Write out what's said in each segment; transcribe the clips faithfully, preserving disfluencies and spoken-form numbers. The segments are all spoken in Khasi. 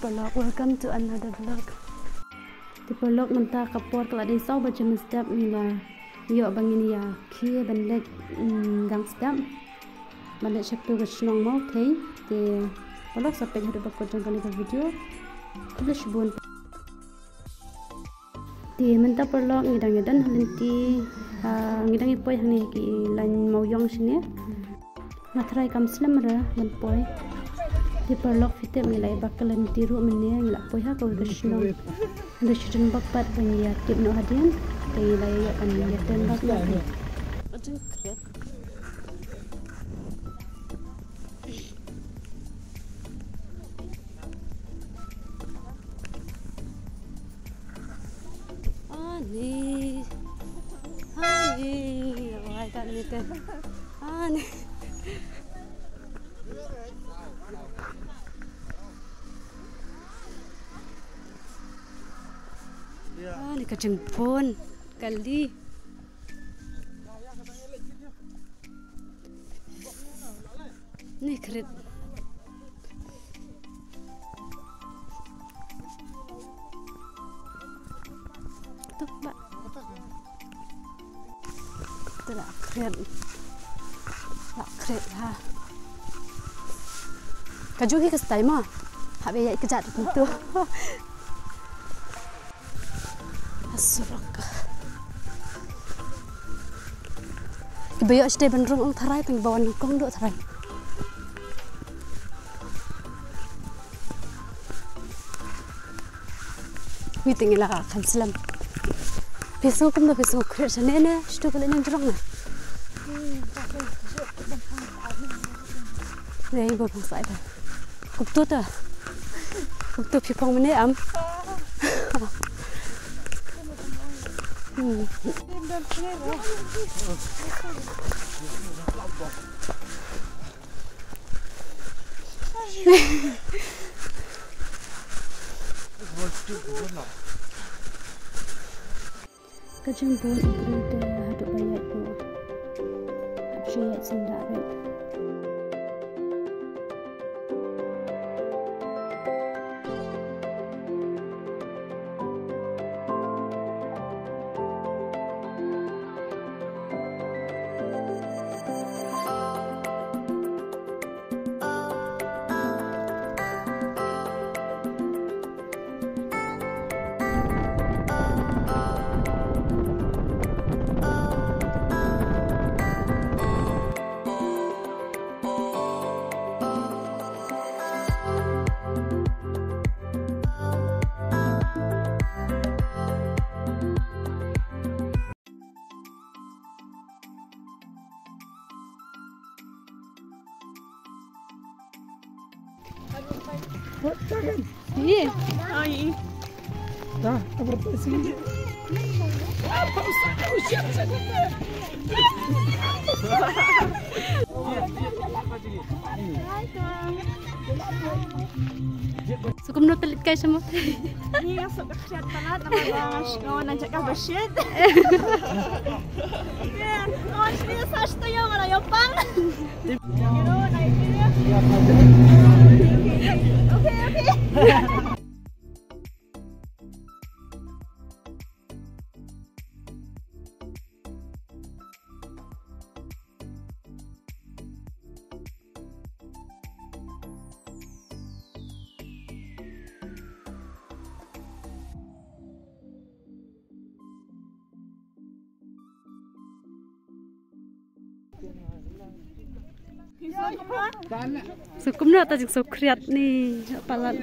Paralok, welcome to another vlog. Te paralok, mynta ka por ka la dei saw baje mynstep, ngi la ïoh ba ngin ïa khie ban leit, mm, dang step ban leit sha katu ka shnong Mawthei. Te paralok, sa peit haduh ba kut jong kane ka video. Khublei shibun. Te mynta paralok, ngi dang ïa don ha lynti, ah, ngi dang ïa poi hangne ki lain Mawiong shane. Nga tharai kam slem re ban poi. Te paralok, phi tip ngi la ïa bak ka lynti ruh mynne, ngi la poi ha kawei ka shnong. Hynrei shu don bak pat ban ïa tip noh hadien. Te ngi la ïa ban ïa tip bak noh. Ani. Ani. Wai ta ni te. Ani. Ani ka jingpun kali. Ni krit. Tu ba. Tu la krit. La krit ha. Ka ju hi ka stai ma. Ha be ya ka jat tu. Surok. Kiba ïoh shatei ban rung ong tharai tang ba wan nyngkong duh tharai. Wi tang ila ka khan slem. Phi sngew kumno, phi sngew khriat shane ne shatu ka leit nang jrong ne. Dei ba pang sai ta. Kumto ta. Kumto phi phong mynne em. Hmm. Ka jingbun u briew te haduh ba ïaid ruh hap shu ïaid syndah beit. Ye. Ai. Da, apa tu sini? Apa usah, usah, usah. So kumno te leit kai sha Mawthei? Ni nga suk ka khriat palat namar ba nga sh-, nga wan na jaka ba shit. Nga wan shini sa shto ïa nga la ïa pang. You know, Nigeria. Okay, okay. So kumno ta jingso khriat ni palat.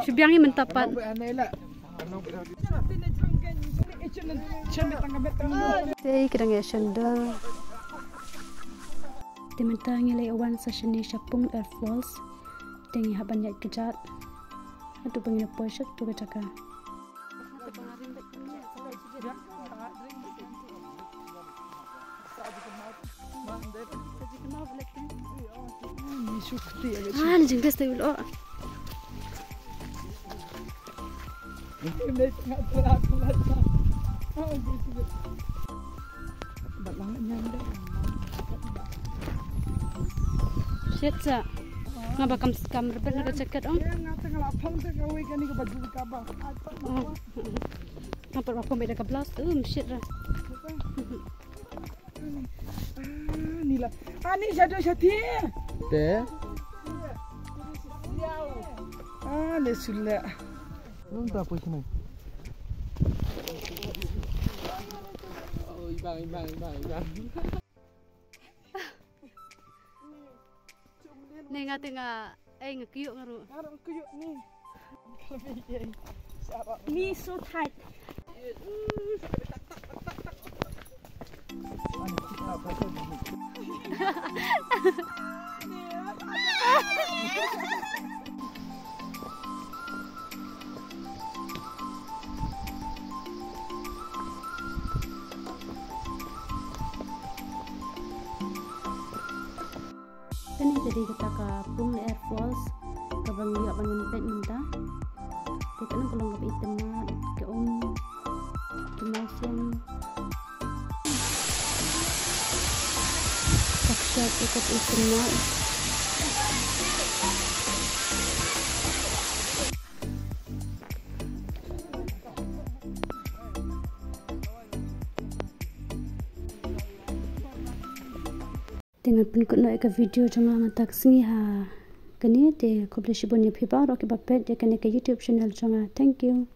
Shu biang hi mynta pat. Te ki dang ïa shon da. Te mynta ngi la wan sa shane sha Pung Air Falls. Te ngi hap ban ïaid kjat haduh ba ngin poi sha katu ka jaka. Ah, ni jingkes te ulo. Shit sa. Nga ba kam, kam rebet na ka jacket ong. Nga tang la phong te ka wei kani ka baju ka ba. Nga pat ba phong beda ka blouse tu mshit ra. Ni la. Ani jadu jati. Te. Ani sula. Nung ta poi sini. Ibang, ibang, ibang, ibang. Ni nga tengah, eh, nga kuyuk nga ru. Nga ru kuyuk ni. Ni so tight. Kane ka dei kata ka Pung Air Falls kaba ngi ïoh ban wan peit mynta. Te kane ka long kaba itynnad, ka um, ka mawsiang. Ka kshaid kaba itynnad. Te ngan pynkut noh ïa ka video jong nga mynta ka sngi ha kane. Te khublei shibun ïa phi baroh kiba peit ïa kane ka YouTube channel jong nga. Thank you.